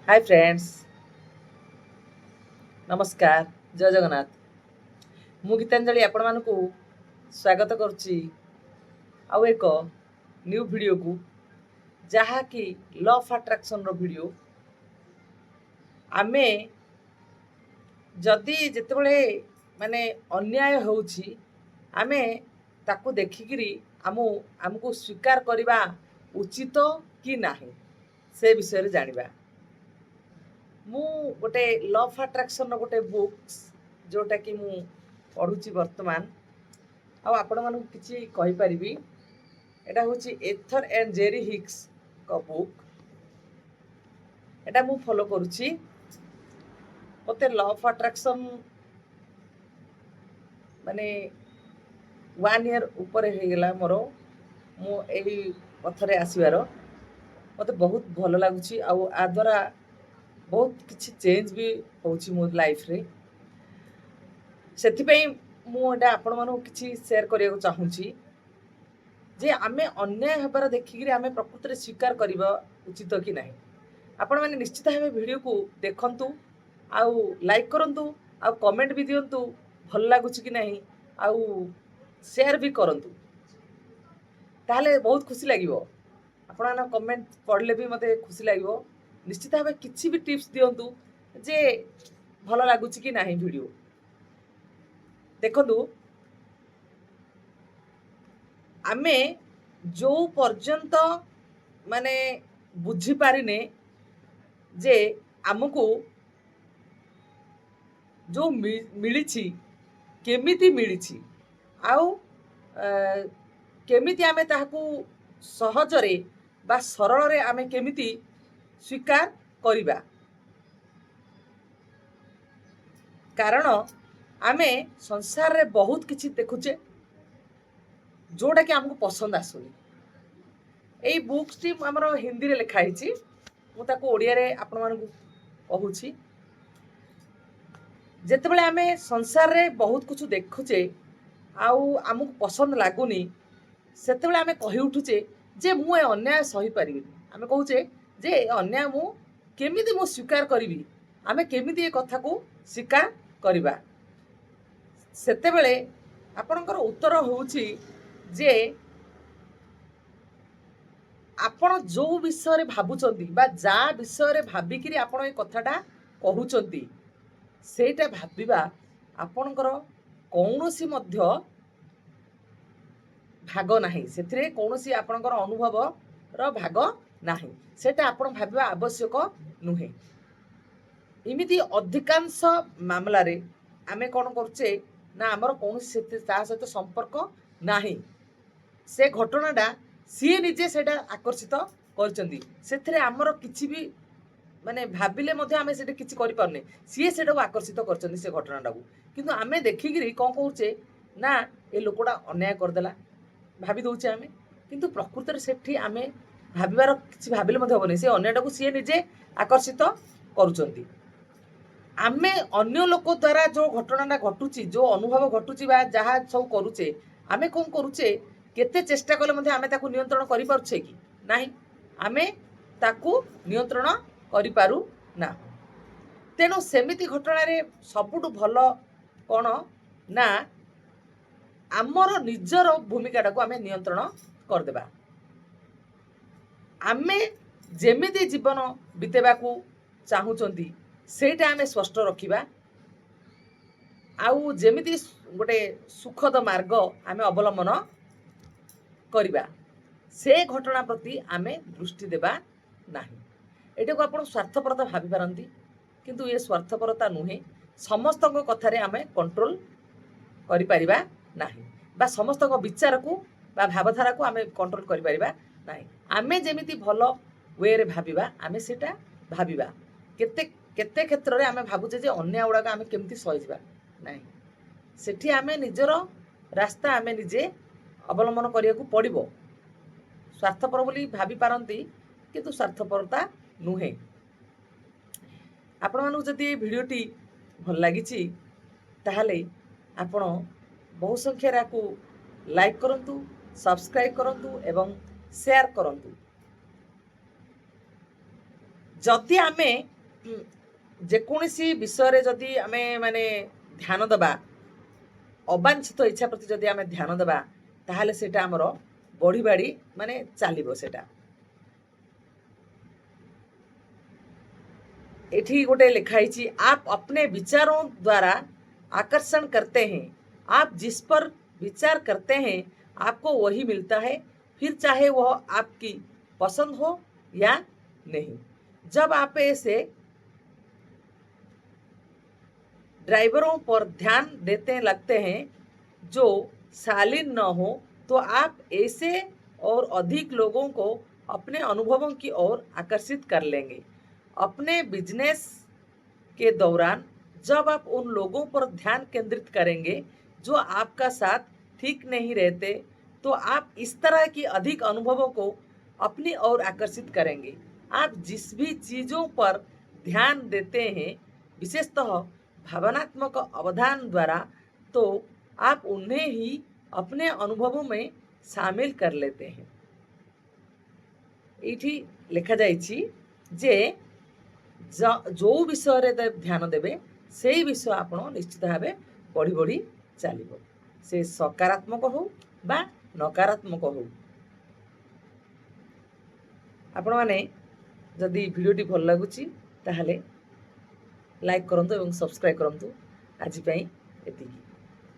ହାଏ friends, ନମସ୍କାର, ଜୟ ଜଗନ୍ନାଥ। ମୁଁ ଗୀତାଞ୍ଜଳି ଆପଣମାନଙ୍କୁ ସ୍ୱାଗତ କରୁଛି ଆଉ ଏକ ନ୍ୟୁ ଭିଡ଼ିଓକୁ, ଯାହାକି ଲ ଅଫ୍ ଆଟ୍ରାକ୍ସନ୍ର ଭିଡ଼ିଓ। ଆମେ ଯଦି ଯେତେବେଳେ ମାନେ ଅନ୍ୟାୟ ହେଉଛି, ଆମେ ତାକୁ ଦେଖିକିରି ଆମକୁ ସ୍ୱୀକାର କରିବା ଉଚିତ କି ନାହିଁ, ସେ ବିଷୟରେ ଜାଣିବା। ମୁଁ ଗୋଟେ ଲ ଅଫ୍ ଆଟ୍ରାକ୍ସନ୍ର ଗୋଟେ ବୁକ୍ସ, ଯେଉଁଟାକି ମୁଁ ପଢ଼ୁଛି ବର୍ତ୍ତମାନ, ଆଉ ଆପଣମାନଙ୍କୁ କିଛି କହିପାରିବି। ଏଇଟା ହେଉଛି ଏଥର ଆଣ୍ଡ ଜେରି ହିକ୍ସଙ୍କ ବୁକ୍। ଏଇଟା ମୁଁ ଫଲୋ କରୁଛି। ମୋତେ ଲ ଅଫ୍ ଆଟ୍ରାକ୍ସନ୍ ମାନେ ୱାନ୍ ଇୟର୍ ଉପରେ ହେଇଗଲା ମୋର ମୁଁ ଏଇ ପଥରେ ଆସିବାର। ମୋତେ ବହୁତ ଭଲ ଲାଗୁଛି ଆଉ ଆ ଦ୍ୱାରା ବହୁତ କିଛି ଚେଞ୍ଜ ବି ହେଉଛି ମୋ ଲାଇଫରେ। ସେଥିପାଇଁ ମୁଁ ଏଇଟା ଆପଣମାନଙ୍କୁ କିଛି ସେୟାର କରିବାକୁ ଚାହୁଁଛି ଯେ ଆମେ ଅନ୍ୟାୟ ହେବାର ଦେଖିକିରି ଆମେ ପ୍ରକୃତରେ ସ୍ୱୀକାର କରିବା ଉଚିତ କି ନାହିଁ। ଆପଣମାନେ ନିଶ୍ଚିତ ଭାବେ ଭିଡ଼ିଓକୁ ଦେଖନ୍ତୁ ଆଉ ଲାଇକ୍ କରନ୍ତୁ ଆଉ କମେଣ୍ଟ ବି ଦିଅନ୍ତୁ ଭଲ ଲାଗୁଛି କି ନାହିଁ, ଆଉ ସେୟାର ବି କରନ୍ତୁ। ତାହେଲେ ବହୁତ ଖୁସି ଲାଗିବ। ଆପଣମାନଙ୍କ କମେଣ୍ଟ ପଢ଼ିଲେ ବି ମୋତେ ଖୁସି ଲାଗିବ। ନିଶ୍ଚିତ ଭାବେ କିଛି ବି ଟିପ୍ସ ଦିଅନ୍ତୁ ଯେ ଭଲ ଲାଗୁଛି କି ନାହିଁ ଭିଡ଼ିଓ। ଦେଖନ୍ତୁ, ଆମେ ଯେଉଁ ପର୍ଯ୍ୟନ୍ତ ମାନେ ବୁଝିପାରିନେ ଯେ ଆମକୁ ଯେଉଁ ମିଳିଛି, କେମିତି ମିଳିଛି ଆଉ କେମିତି ଆମେ ତାହାକୁ ସହଜରେ ବା ସରଳରେ ଆମେ କେମିତି ସ୍ୱୀକାର କରିବା। କାରଣ ଆମେ ସଂସାରରେ ବହୁତ କିଛି ଦେଖୁଛେ ଯେଉଁଟାକି ଆମକୁ ପସନ୍ଦ ଆସୁନି। ଏଇ ବୁକ୍ସଟି ଆମର ହିନ୍ଦୀରେ ଲେଖା ହେଇଛି, ମୁଁ ତାକୁ ଓଡ଼ିଆରେ ଆପଣମାନଙ୍କୁ କହୁଛି। ଯେତେବେଳେ ଆମେ ସଂସାରରେ ବହୁତ କିଛି ଦେଖୁଛେ ଆଉ ଆମକୁ ପସନ୍ଦ ଲାଗୁନି, ସେତେବେଳେ ଆମେ କହି ଉଠୁଛେ ଯେ ମୁଁ ଏ ଅନ୍ୟାୟ ସହିପାରିବିନି। ଆମେ କହୁଛେ ଯେ ଏ ଅନ୍ୟାୟ ମୁଁ କେମିତି ମୁଁ ସ୍ୱୀକାର କରିବି, ଆମେ କେମିତି ଏ କଥାକୁ ସ୍ୱୀକାର କରିବା? ସେତେବେଳେ ଆପଣଙ୍କର ଉତ୍ତର ହେଉଛି ଯେ ଆପଣ ଯେଉଁ ବିଷୟରେ ଭାବୁଛନ୍ତି ବା ଯାହା ବିଷୟରେ ଭାବିକିରି ଆପଣ ଏ କଥାଟା କହୁଛନ୍ତି, ସେଇଟା ଭାବିବା ଆପଣଙ୍କର କୌଣସି ମଧ୍ୟ ଭାଗ ନାହିଁ। ସେଥିରେ କୌଣସି ଆପଣଙ୍କର ଅନୁଭବର ଭାଗ ନାହିଁ। ସେଇଟା ଆପଣ ଭାବିବା ଆବଶ୍ୟକ ନୁହେଁ। ଏମିତି ଅଧିକାଂଶ ମାମଲାରେ ଆମେ କ'ଣ କରୁଛେ ନା, ଆମର କୌଣସି ତା ସହିତ ସମ୍ପର୍କ ନାହିଁ। ସେ ଘଟଣାଟା ସିଏ ନିଜେ ସେଇଟା ଆକର୍ଷିତ କରିଛନ୍ତି। ସେଥିରେ ଆମର କିଛି ବି ମାନେ ଭାବିଲେ ମଧ୍ୟ ଆମେ ସେଠି କିଛି କରିପାରୁନେ। ସିଏ ସେଇଟାକୁ ଆକର୍ଷିତ କରିଛନ୍ତି, ସେ ଘଟଣାଟାକୁ। କିନ୍ତୁ ଆମେ ଦେଖିକିରି କ'ଣ କହୁଛେ ନା, ଏ ଲୋକଟା ଅନ୍ୟାୟ କରିଦେଲା ଭାବି ଦେଉଛେ ଆମେ। କିନ୍ତୁ ପ୍ରକୃତରେ ସେଠି ଆମେ ଭାବିବାର କିଛି ଭାବିଲେ ମଧ୍ୟ ହେବନି। ସେ ଅନ୍ୟାୟଟାକୁ ସିଏ ନିଜେ ଆକର୍ଷିତ କରୁଛନ୍ତି। ଆମେ ଅନ୍ୟ ଲୋକ ଦ୍ୱାରା ଯେଉଁ ଘଟଣାଟା ଘଟୁଛି, ଯେଉଁ ଅନୁଭବ ଘଟୁଛି ବା ଯାହା ସବୁ କରୁଛେ, ଆମେ କ'ଣ କରୁଛେ, କେତେ ଚେଷ୍ଟା କଲେ ମଧ୍ୟ ଆମେ ତାକୁ ନିୟନ୍ତ୍ରଣ କରିପାରୁଛେ କି ନାହିଁ? ଆମେ ତାକୁ ନିୟନ୍ତ୍ରଣ କରିପାରୁ ନା। ତେଣୁ ସେମିତି ଘଟଣାରେ ସବୁଠୁ ଭଲ କ'ଣ ନା, ଆମର ନିଜର ଭୂମିକାଟାକୁ ଆମେ ନିୟନ୍ତ୍ରଣ କରିଦେବା। ଆମେ ଯେମିତି ଜୀବନ ବିତେଇବାକୁ ଚାହୁଁଛନ୍ତି, ସେଇଟା ଆମେ ସ୍ପଷ୍ଟ ରଖିବା ଆଉ ଯେମିତି ଗୋଟେ ସୁଖଦ ମାର୍ଗ ଆମେ ଅବଲମ୍ବନ କରିବା, ସେ ଘଟଣା ପ୍ରତି ଆମେ ଦୃଷ୍ଟି ଦେବା ନାହିଁ। ଏଇଟାକୁ ଆପଣ ସ୍ୱାର୍ଥପରତା ଭାବିପାରନ୍ତି, କିନ୍ତୁ ଏ ସ୍ୱାର୍ଥପରତା ନୁହେଁ। ସମସ୍ତଙ୍କ କଥାରେ ଆମେ କଣ୍ଟ୍ରୋଲ କରିପାରିବା ନାହିଁ ବା ସମସ୍ତଙ୍କ ବିଚାରକୁ ବା ଭାବଧାରାକୁ ଆମେ କଣ୍ଟ୍ରୋଲ କରିପାରିବା ନାହିଁ। ଆମେ ଯେମିତି ଭଲ ୱେରେ ଭାବିବା, ଆମେ ସେଇଟା ଭାବିବା। କେତେ କେତେ କ୍ଷେତ୍ରରେ ଆମେ ଭାବୁଛେ ଯେ ଅନ୍ୟାୟ ଗୁଡ଼ାକ ଆମେ କେମିତି ସହିଯିବା ନାହିଁ। ସେଠି ଆମେ ନିଜର ରାସ୍ତା ଆମେ ନିଜେ ଅବଲମ୍ବନ କରିବାକୁ ପଡ଼ିବ। ସ୍ୱାର୍ଥପର ବୋଲି ଭାବିପାରନ୍ତି, କିନ୍ତୁ ସ୍ୱାର୍ଥପରତା ନୁହେଁ। ଆପଣମାନଙ୍କୁ ଯଦି ଏ ଭିଡ଼ିଓଟି ଭଲ ଲାଗିଛି, ତାହେଲେ ଆପଣ ବହୁ ସଂଖ୍ୟାରେ ଆକୁ ଲାଇକ୍ କରନ୍ତୁ, ସବସ୍କ୍ରାଇବ୍ କରନ୍ତୁ ଏବଂ ସେୟାର କରନ୍ତୁ। ଯଦି ଆମେ ଯେକୌଣସି ବିଷୟରେ ଯଦି ଆମେ ମାନେ ଧ୍ୟାନ ଦେବା, ଅବାଞ୍ଛିତ ଇଚ୍ଛା ପ୍ରତି ଯଦି ଆମେ ଧ୍ୟାନ ଦେବା, ତାହେଲେ ସେଇଟା ଆମର ବଢ଼ି ବାଢ଼ି ମାନେ ଚାଲିବ ସେଇଟା। ଏଠି ଗୋଟେ ଲେଖା ହେଇଛି, आप अपने विचारों द्वारा आकर्षण करते हैं। आप जिस पर विचार करते हैं, आपको वही मिलता है, फिर चाहे वह आपकी पसंद हो या नहीं। जब आप ऐसे ड्राइवरों पर ध्यान देते लगते हैं जो शालीन न हो, तो आप ऐसे और अधिक लोगों को अपने अनुभवों की ओर आकर्षित कर लेंगे। अपने बिजनेस के दौरान जब आप उन लोगों पर ध्यान केंद्रित करेंगे जो आपका साथ ठीक नहीं रहते, तो आप इस तरह की अधिक अनुभवों को अपनी ओर आकर्षित करेंगे। आप जिस भी चीज़ों पर ध्यान देते हैं, विशेषतः भावनात्मक अवधान द्वारा, तो आप उन्हें ही अपने अनुभवों में शामिल कर लेते हैं। ଏଇଠି ଲେଖାଯାଇଛି ଯେ ଯୋଉ ବିଷୟରେ ଧ୍ୟାନ ଦେବେ, ସେଇ ବିଷୟ ଆପଣ ନିଶ୍ଚିତ ଭାବେ ବଢ଼ି ବଢ଼ି ଚାଲିବ, ସେ ସକାରାତ୍ମକ ହଉ ବା ନକାରାତ୍ମକ ହଉ। ଆପଣମାନେ ଯଦି ଭିଡ଼ିଓଟି ଭଲ ଲାଗୁଛି, ତାହେଲେ ଲାଇକ୍ କରନ୍ତୁ ଏବଂ ସବସ୍କ୍ରାଇବ୍ କରନ୍ତୁ। ଆଜି ପାଇଁ ଏତିକି।